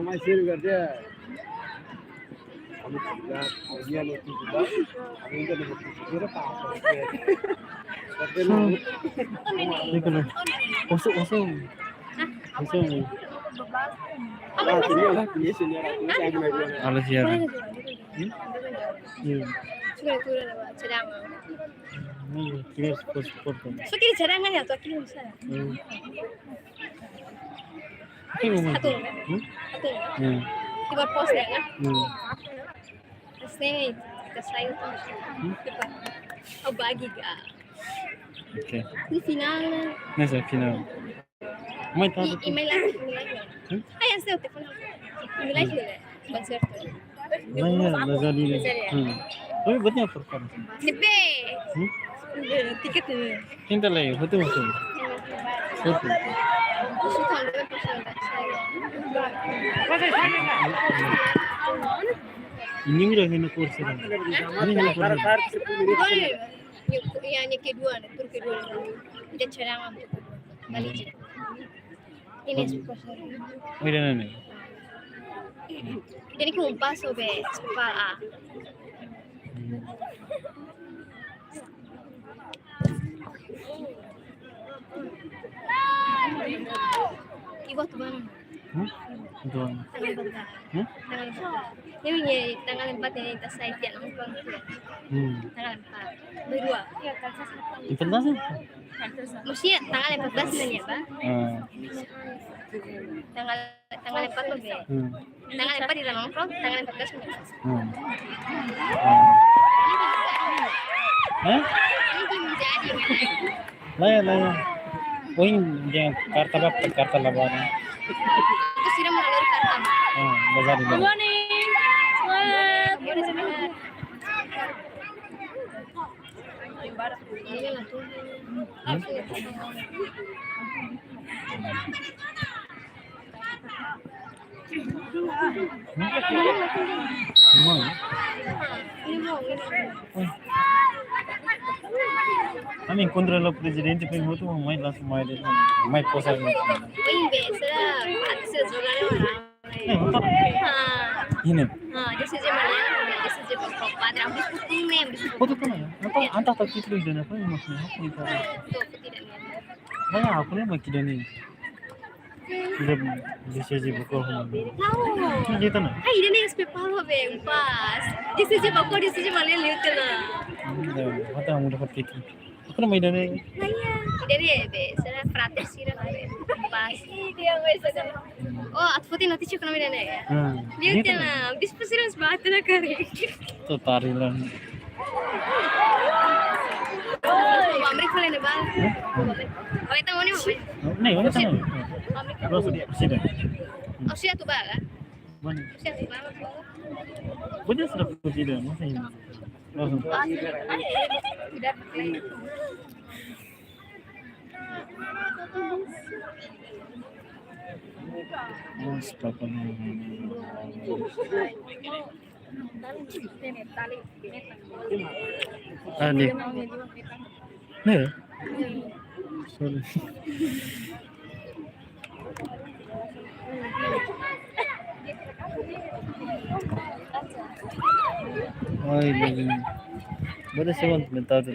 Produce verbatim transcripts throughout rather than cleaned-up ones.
Mas ele, Gabriel. Kami sudah, kami yang itu sudah, kami udah dapat pikir apa? Tapi mau. Ini kena. Kosong, kosong. Kosong. Ah, ini lah, ini sini orang, ini saya gimana? Alas ya. Hmm? Iya. Sudah, sudah, sudah, sedang. Hmm, kita support, support. So, kita cadangan ya, tuh, kita bisa. Hmm. Oke, Mama. Satu, kan? Hmm? Satu, kan? Hmm. Kita post ya, kan? Hmm. Terus nih, kita sayur tuh. Hmm? Kita, oh, bagi, ga? Oke. Ini final. Nah, saya final. Mai tahu. I, email lagi, email lagi. Hmm? Ah, yang saya telepon. Email lagi, ya? Konser tuh. Nanya, Lazali. Hmm. Tapi buatnya apa kan? Ne'ebé. Hmm? Tiket ne'e. Kita lagi, betul, betul. Betul. Ini udah kena kursi. Ini kena kursi. Boleh. Yang, yang kedua, tur kedua. Kita cadangan. Balik. Ini sponsor. Oh, ini, ini. Jadi kumpas, obe, sponsor, ah. Ibu tuh, Bang. Hmm? Tuan. Tanggal empat. Hmm? Tanggal empat. Ini punya tanggal empat ini, tas saya tiap nongkrong tuh. Hmm. Tanggal empat. Berdua. Empat belas ya? Maksudnya tanggal empat belas ini ya, Bang? Hmm. Tanggal, tanggal empat tuh, Be. Hmm. Tanggal empat kita nongkrong, tanggal empat belas kita. Hmm. Hmm. Hah? Ini belum jadi, mana? Lah ya, lah ya. Oh, ini yang kartu apa? Kartu labaran. Itu sudah mengalir kartu. Hmm, bazar ini. Good morning. Semangat. Good morning, semangat. Hmm? Memang. Ami enkontra ho prezidente, foin hotu, mai langsung mai de'it, mai posa. Oi, be, será? Atu se jogar orang. Eh, motor. Ha. Ini. Ha, dia saja mana? Dia saja pakai padra, habis pusing nih, habis pusing. Foto tuh ya. Apa? Antah tak itu dan apa yang maksudnya? Apa itu? Tuh, aku tidak lihat. Banyak aku lihat makin ini. Dia, dia saja buka. Tahu. Ini dia tuh, nah. Ai, dia nih S P Palo, Bang, pas. Dia saja buka, dia saja mana lihat tuh, nah. Ada, ada yang udah pakai itu. Aku nama ida-ne'e. Nah, iya. Ida-ne'e, be, sira frater sira, be. Pas. Ih, dia, be, sudah. Oh, atu foti notísia ku nama ida-ne'e. Hmm. Dia itu tela, bis pusira sebatin na kare. Tuh tari lah. Oi. Amrik boleh ne, Bang? Hah? Amrik. Oh, itu mana, Bang? Nih, mana sana? Amrik. Terus dia, sini. Oh, siapa tuh, Bang? Mana? Siapa tuh, Bang? Punya sudah, tidak, masa ini? Mas, papa. Ah, nih. Nih. Sorry. Ai, bagi. Boleh sewan mental tu.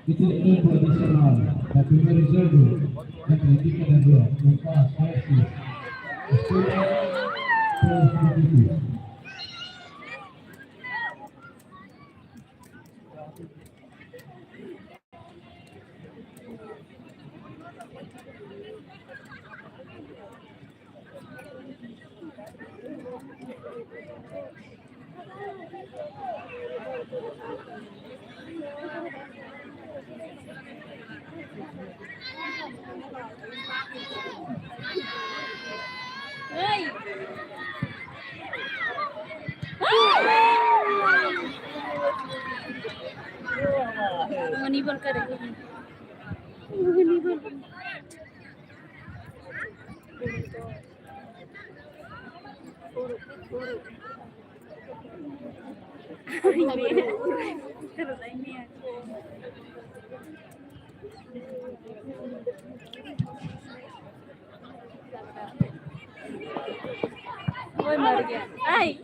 Ita-nia tempu adisionál ba primeiru jogu, Atlético da Rua, Lucas Alves, Estudiantes, Desportivo. Maniban kada. Maniban. Ai.